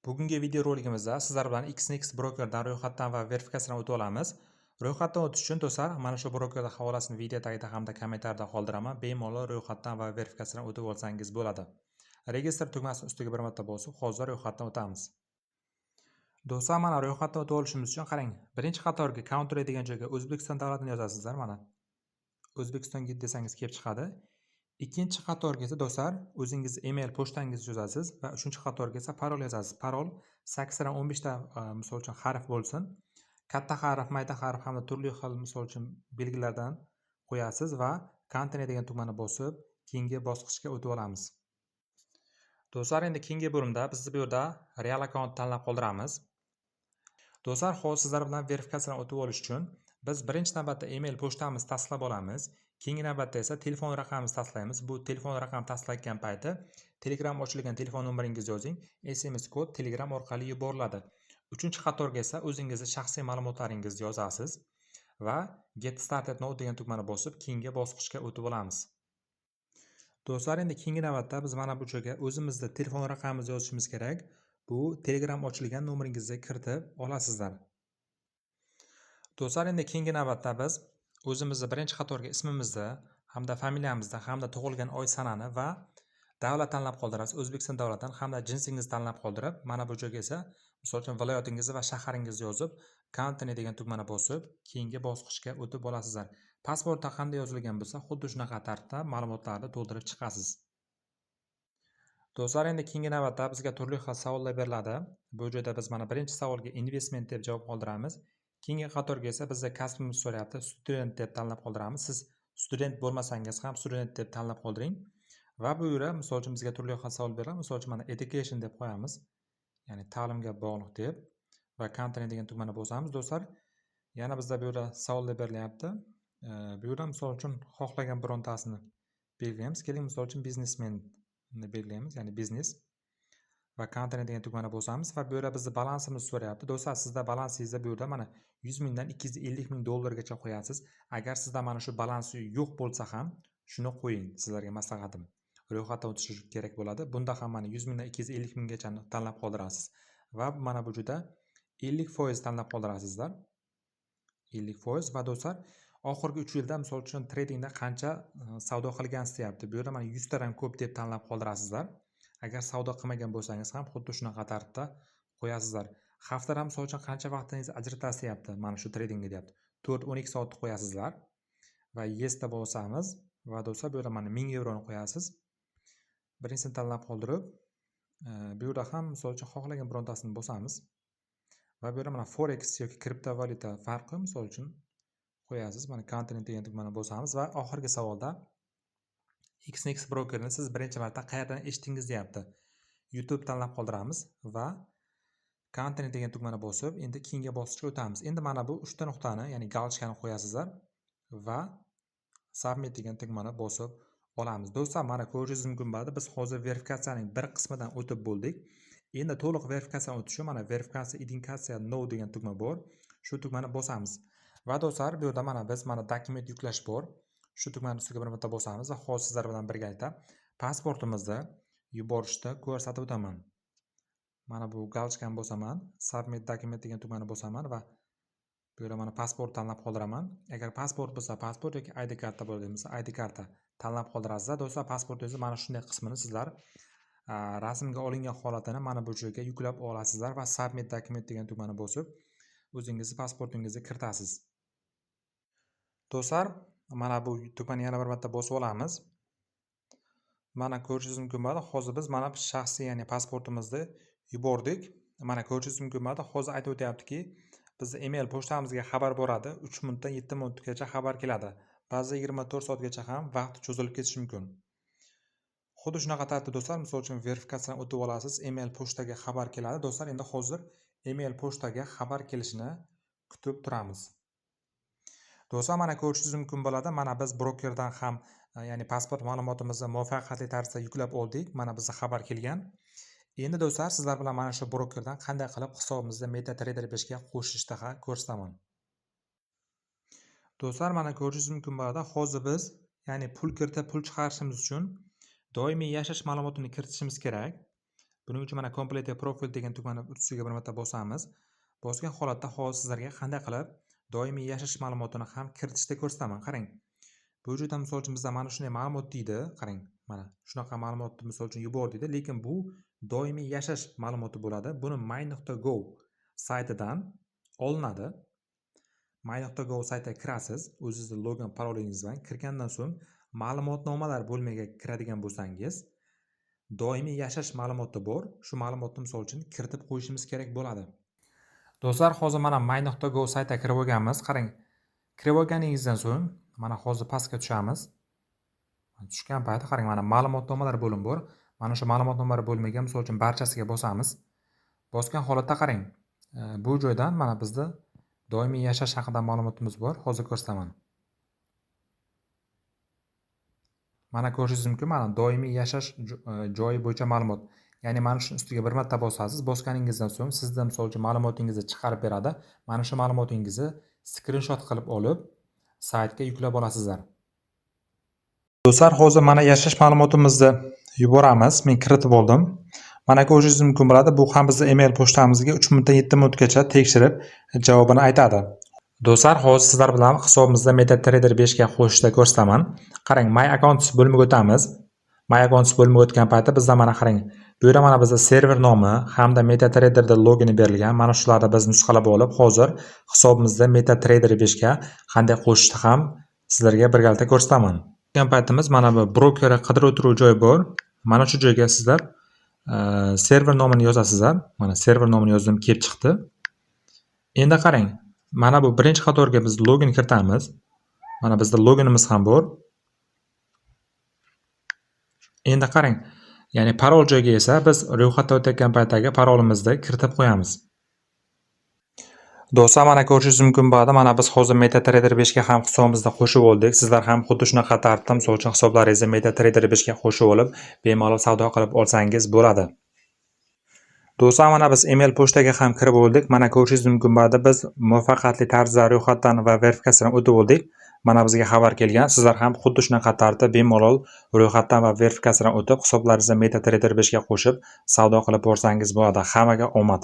Bugungi videorolikimizda sizlar bilan Exness brokerdan ro'yxatdan va verifikatsiyadan o'tib olamiz. Ro'yxatdan o'tish uchun, do'stlar, mana shu brokerda havolasini video tagida hamda kommentariyada qoldiraman. Bemalol ro'yxatdan va verifikatsiyadan o'tib olsangiz bo'ladi. Register tugmasini ustiga bir marta bosib, hozir ro'yxatdan o'tamiz. Do'stlar, mana ro'yxatdan o'tib olishimiz uchun qarang, birinchi qatorga country degan joyga O'zbekiston davlatini yozasizlar, mana. O'zbekiston desangiz kelib chiqadi. Ikkinchi qatorga esa, do'stlar, o'zingiz email pochtangizni yozasiz va uchinchi qatorga esa parol yozasiz. Parol 8 dan 15 ta misol uchun harf bo'lsin. Katta harf, mayda harf hamda turli xil, misol uchun, belgilardan qo'yasiz va continue degan tugmani bosib, keyingi bosqichga o'tib olamiz. Do'stlar, endi keyingi bo'limda biz bu yerda real akkaunt tanlab qoldiramiz. Do'stlar, hozir sizlar bilan verifikatsiyadan o'tib olish uchun biz birinchi navbatda email pochtamizni tasdiqlab olamiz. Keyingi navbatda esa telefon raqamimizni tasdiqlaymiz. Bu telefon raqam tasdiqlayotgan payti Telegram ochilgan telefon nomeringizni yozing. SMS kod Telegram orqali yuboriladi. Uchinchi qatorga esa o'zingizni shaxsiy ma'lumotlaringizni yozasiz va Get Started Now degan tugmani bosib, keyingi bosqichga o'tib olamiz. Do'stlar, endi keyingi navbatda biz mana bu joyga o'zimizni telefon raqamimizni yozishimiz kerak. Bu Telegram ochilgan nomeringizni kiritib olasizlar. Do'stlar, endi keyingi navbatda biz o'zimizni birinchi qatorga ismimizni hamda familiyamizni hamda tug'ilgan oy sanani va davlat tanlab qoldirasiz. O'zbekiston davlatidan hamda jinsingizni tanlab qoldirib, mana bu joyga esa, misol uchun, viloyatingizni va shaharingizni yozib, continue degan tugmani bosib, keyingi bosqichga o'tib olasizlar. Pasportda qanday yozilgan bo'lsa, xuddi shunaqa tartibda ma'lumotlarni to'ldirib chiqasiz. Do'stlar, endi keyingi navbatda bizga turli xil savollar beriladi. Bu joyda biz mana birinchi savolga investment deb javob qoldiramiz. Keyingi qatorga esa bizda kasbimiz so'rayapti. Student deb tanlab qoldiramiz. Siz student bo'lmasangiz ham student deb tanlab qoldiring. Va bu yerda, misol uchun, bizga turli xil savol beradi. Misol uchun, mana education deb qo'yamiz. Ya'ni ta'limga bog'liq deb va continue degan tugmani bosamiz, do'stlar. Yana bizda bu yerda savollar berilyapti. Bu yerda, misol uchun, xohlagan birontasini belgilaymiz. Keling, misol uchun, biznesmenni belgilaymiz, ya'ni biznes va continue degan tugmani bosamiz va bu yerda bizni balansimizni so'rayapti. Do'stlar, sizda balansingizda bu yerda mana 100 mingdan 250 ming dollargacha qo'yasiz. Agar sizda mana shu balans yo'q bo'lsa ham, shuni qo'ying, sizlarga maslahatim. Ro'yxatdan o'tish kerak bo'ladi. Bunda ham mana 100 mingdan 250 minggacha tanlab qoldirasiz va mana bu joyda 50% tanlab qoldirasizlar. 50% va, do'stlar, oxirgi 3 yilda, misol uchun, tradingda qancha savdo qilgansiz deyapti. Bu yerda mana 100 tadan ko'p deb tanlab qoldirasizlar. Agar savdo qilmagan bo'lsangiz ham, xuddi shunaqa tartibda qo'yasizlar. Haftada, misol uchun, qancha vaqtingizni ajratasiz deyapti, mana shu tradingga deyapti. 4-12 soatni qo'yasizlar va yes deb bosamiz va, do'stlar, bu yerda mana 1000 yevroni qo'yasiz. Birinchisini tanlab qoldirib, bu yerda ham, misol uchun, xohlagan birontasini bosamiz. Va bu yerda mana forex yoki kriptovalyuta farqi, misol uchun, qo'yasiz. Mana continue degan tugmani bosamiz va oxirgi savolda Exness brokerini siz birinchi marta qayerdan eshitdingiz deyapti. YouTube tanlab qoldiramiz va continue degan tugmani bosib, endi keyingi bosqichga o'tamiz. Endi mana bu uchta nuqtani, ya'ni галочка ni qo'yasizlar va submit degan tugmani bosib olamiz. Do'stlar, mana ko'rishingiz mumkin bo'ladi. Biz hozir verifikatsiyaning bir qismidan o'tib bo'ldik. Endi to'liq verifikatsiyadan o'tish uchun mana verifikatsiya identifikatsiya now degan tugma bor. Shu tugmani bosamiz. Va, do'stlar, bu yerda mana biz mana dokument yuklash bor. Shu tugmani ustiga bir marta bosamiz va hozir sizlar bilan birgalikda pasportimizni yuborishni ko'rsatib o'taman. Mana bu галочка ni bosaman, submit document degan tugmani bosaman va bu yerda mana pasport tanlab qoldiraman. Agar pasport bo'lsa, pasport yoki ID karta bo'ladigan bo'lsa, ID karta tanlab qoldirasizlar. Do'stlar, pasportingizni mana shunday qismini sizlar rasmga olingan holatini mana bu joyga yuklab olasizlar va submit document degan tugmani bosib, o'zingizni pasportingizni kiritasiz. Do'stlar, mana bu tugmani yana bir marta bosib olamiz. Mana ko'rishingiz mumkin bo'ladi. Hozir biz mana shaxsiy, ya'ni pasportimizni yubordik. Mana ko'rishingiz mumkin bo'ladi. Hozir aytib o'tyaptiki, bizni email pochtamizga xabar boradi. 3 minutdan 7 minutgacha xabar keladi. Ba'zida 24 soatgacha ham vaqt cho'zilib ketishi mumkin. Xuddi shunaqa tartibda, do'stlar, misol uchun, verifikatsiyadan o'tib olasiz, email pochtaga xabar keladi. Do'stlar, endi hozir email pochtaga xabar kelishini kutib turamiz. Do'stlar, mana ko'rishingiz mumkin bo'ladi. Mana biz brokerdan ham, ya'ni pasport ma'lumotimizni muvaffaqiyatli tarzda yuklab oldik. Mana bizga xabar kelgan. Endi, do'stlar, sizlar bilan mana shu brokerdan qanday qilib hisobimizni MetaTrader 5 ga qo'shishni ham ko'rsataman. Do'stlar, mana ko'rishingiz mumkin bo'ladi. Hozir biz, ya'ni pul kiritib, pul chiqarishimiz uchun doimiy yashash ma'lumotini kiritishimiz kerak. Buning uchun mana Complete Profile degan tugmani ustiga bir marta bosamiz. Bosgan holatda hozir sizlarga qanday qilib doimiy yashash ma'lumotini ham kiritishni ko'rsataman. Qarang. Bu joyda misol uchun bizda mana shunday ma'lumot deydi. Qarang, mana shunaqa ma'lumotni misol uchun yubor deydi, lekin bu doimiy yashash ma'lumoti bo'ladi. Buni my.gov saytidan olinadi. My.gov saytiga kirasiz, o'zingizni login parolingiz bilan kirgandan so'ng ma'lumotnomalar bo'limiga kiradigan bo'lsangiz, doimiy yashash ma'lumoti bor. Shu ma'lumotni misol uchun kiritib qo'yishimiz kerak bo'ladi. Do'stlar, hozir mana my.gov saytiga kirib olganmiz. Qarang, kirib olganingizdan so'ng mana hozir pastga tushamiz. Tushgan payti qarang, mana ma'lumotnomalar bo'limi bor. Mana shu ma'lumotnomalar bo'limiga misol uchun barchasiga bosamiz. Bosgan holatda qarang, bu joydan mana bizda doimiy yashash haqida ma'lumotimiz bor. Hozir ko'rsataman. Mana ko'rishingiz mumkin, mana doimiy yashash joyi bo'yicha ma'lumot. Ya'ni mana shuni ustiga bir marta bosasiz. Bosganingizdan so'ng sizda misol uchun ma'lumotingizni chiqarib beradi. Mana shu ma'lumotingizni skrinshot qilib olib saytga yuklab olasizlar. Do'stlar, hozir mana yashash ma'lumotimizni yuboramiz. Men kiritib oldim. Mana ko'rishingiz mumkin bo'ladi. Bu ham bizning email pochtamizga 3 minutdan 7 minutgacha tekshirib javobini aytadi. Do'stlar, hozir sizlar bilan hisobimizni MetaTrader 5 ga qo'shishda ko'rsataman. Qarang, My Accounts bo'limiga o'tamiz. My Accounts bo'limiga o'tgan paytda bizda mana qarang, bu yerda mana bizda server nomi hamda MetaTraderda logini berilgan. Mana shularni biz nusxalab olib, hozir hisobimizda MetaTrader 5 ga qanday qo'shishni ham sizlarga birgalikda ko'rsataman. O'tgan paytimiz mana bu broker qidiruv turuv joyi bor. Mana shu joyga sizlar server nomini yozasizlar. Mana server nomini yozdim, kelib chiqdi. Endi qarang, mana bu birinchi qatorga biz login kiritamiz. Mana bizda loginimiz ham bor. Endi qarang, ya'ni parol joyiga esa biz ro'yxatdan o'tayotgan paytdagi parolimizni kiritib qo'yamiz. Do'stlar, mana ko'rishingiz mumkin bo'ladi. Mana biz hozir MetaTrader 5 ga ham hisobimizni qo'shib oldik. Sizlar ham xuddi shunaqa tartibda misol uchun hisoblaringizni MetaTrader 5 ga qo'shib olib, bemalol savdo qilib olsangiz bo'ladi. Do'stlar, mana biz email pochtaga ham kirib oldik. Mana ko'rishingiz mumkin bo'ladi. Biz muvaffaqiyatli tarzda ro'yxatdan va verifikatsiyadan o'tib oldik. Mana bizga xabar kelgan. Sizlar ham xuddi shunaqa tarzda bemalol ro'yxatdan va verifikatsiyadan o'tib, hisoblaringizni MetaTrader 5 ga qo'shib savdo qilib borsangiz bo'ladi. Hammaga omad.